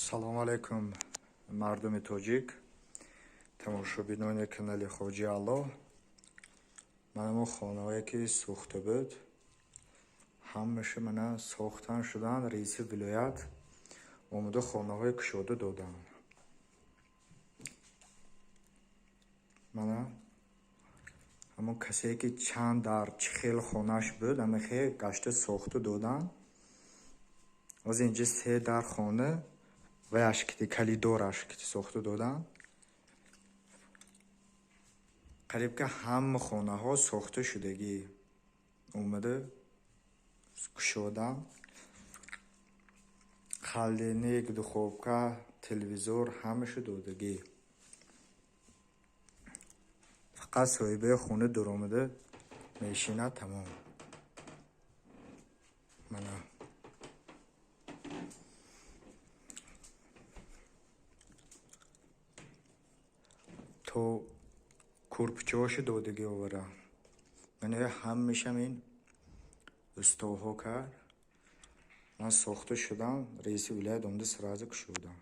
Салому алайкум, мардуми тоҷик, тамошобинони канали Хоҷи Аллоҳ. Мана мо хонаҳое ки сӯхта буд, ҳамаша мана сохтан шуданд. Раиси вилоят омада хонаҳои кушода доданд. Мана ҳамон касе ки чанд дар чӣ хел хонааш буд, ҳамахе гашта сохта доданд. Ҳозир инҷа се дар хона ваяш кити калидораш кити сохта доданд. Қариб ки ҳама хонаҳо сохта шудагӣ омада кушоданд. Холодильник, духовка, телевизор ҳамаша додагӣ. Фақат соҳибаи хона дуромада мешинад, тамом. Мана то курпчаҳошо додагӣ овара. Мана ҳамашам ин устоҳо кард. Ман сохта шудам, раиси вилоят омада сразу кушодам.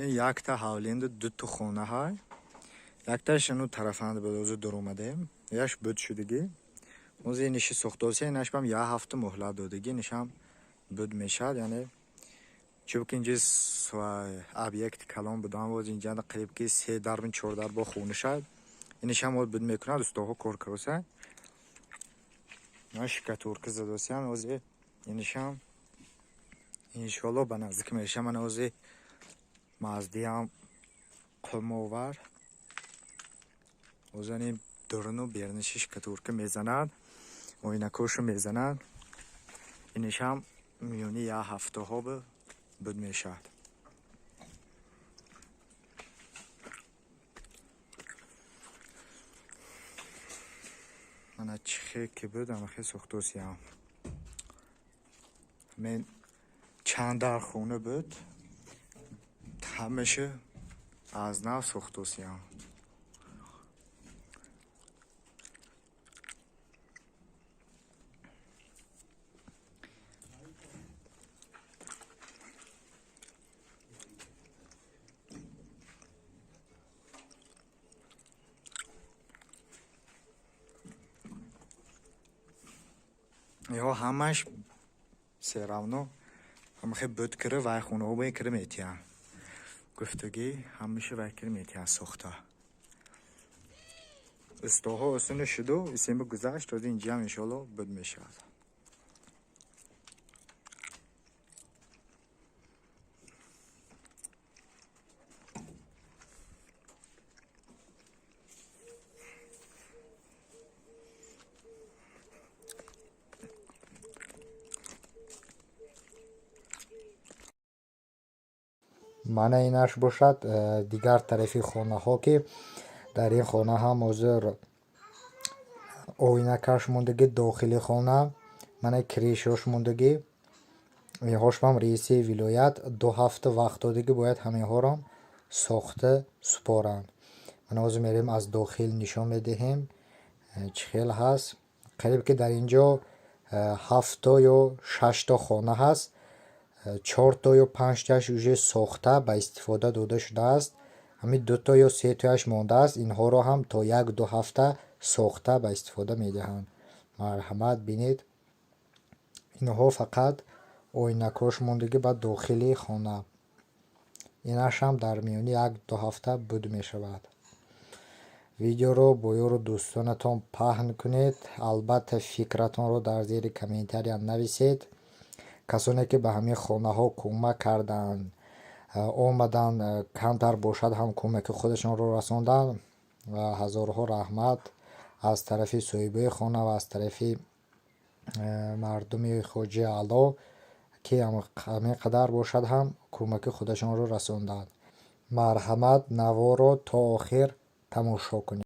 Ин якта ҳавлинда дута хона ҳай. Якташ ану тарафанд буд, ҳозир дуромадем. Яш буд шудагӣ. Ҳозир иниши сохтося, инашбам як ҳафта муҳлат додагӣ, инишам буд мешавад. Яъне чунки инҷа объекти калон будан, боз инҷа қариб ки се дарбин чор дар бо хона шад. Инишам боз буд мекунад, устоҳо кор кароса. Ман штукатурка задосиям, ҳозир инишам иншоалло ба наздик мешавад. Ман ҳозир маздиам қумовар. Ҳозир ин дуруну беруниши штукатурка мезанад, оинакошу мезанад. Инишам миёни як ҳафтаҳо буд мешавад. Мана чӣ хел ки буд, ҳамахел сохтосиям. Ҳамин чанд дар хона буд, ҳамаша аз нав сохтосиям. Иҳо ҳамаш всё равно ҳамахе буд кира вай хонаҳо бо кира метиҳанд. Гуфтагӣ ҳамаша вай кира метиҳанд сохта. Устоҳо осона шуду исемба гузашт, ҳозир инҷиам иншоалло буд мешавад. Мана инаш бошад дигар тарафи хонаҳо, ки дар ин хона ҳам ҳозир оинакаш мондагӣ, дохили хона мана крышош мондагӣ. Инҳошам раиси вилоят 2 ҳафта вақт додагӣ, бояд ҳаминҳоро сохта супоранд. Мана ҳозир мерем, аз дохил нишон медиҳем, чӣ хел ҳаст. Қариб ки дар ин ҷо ҳафто ё шашто хона ҳаст, чорто ё панҷтояш уже сохта ба истифода дода шудааст. Ҳамин дуто ё сетояш мондааст, инҳоро ҳам то як-ду ҳафта сохта ба истифода медиҳанд. Марҳамат, бинед, инҳо фақат оинакош мондагӣ ба дохили хона. Инашам дар миёни як-ду ҳафта буд мешавад. Видеоро бо ёру дӯстонатон паҳн кунед, албатта фикратонро дар зери комментария нависед. Касоне ки ба ҳамин хонаҳо кӯмак карданд, омаданд, камтар бошад ҳам кӯмаки худашонро расонданд, ҳазорҳо раҳмат аз тарафи соҳибои хона ва аз тарафи мардуми Хоҷи Аъло, ки ҳамин қадар бошад ҳам кӯмаки худашонро расонданд. Марҳамат, наворо то охир тамошо кунед.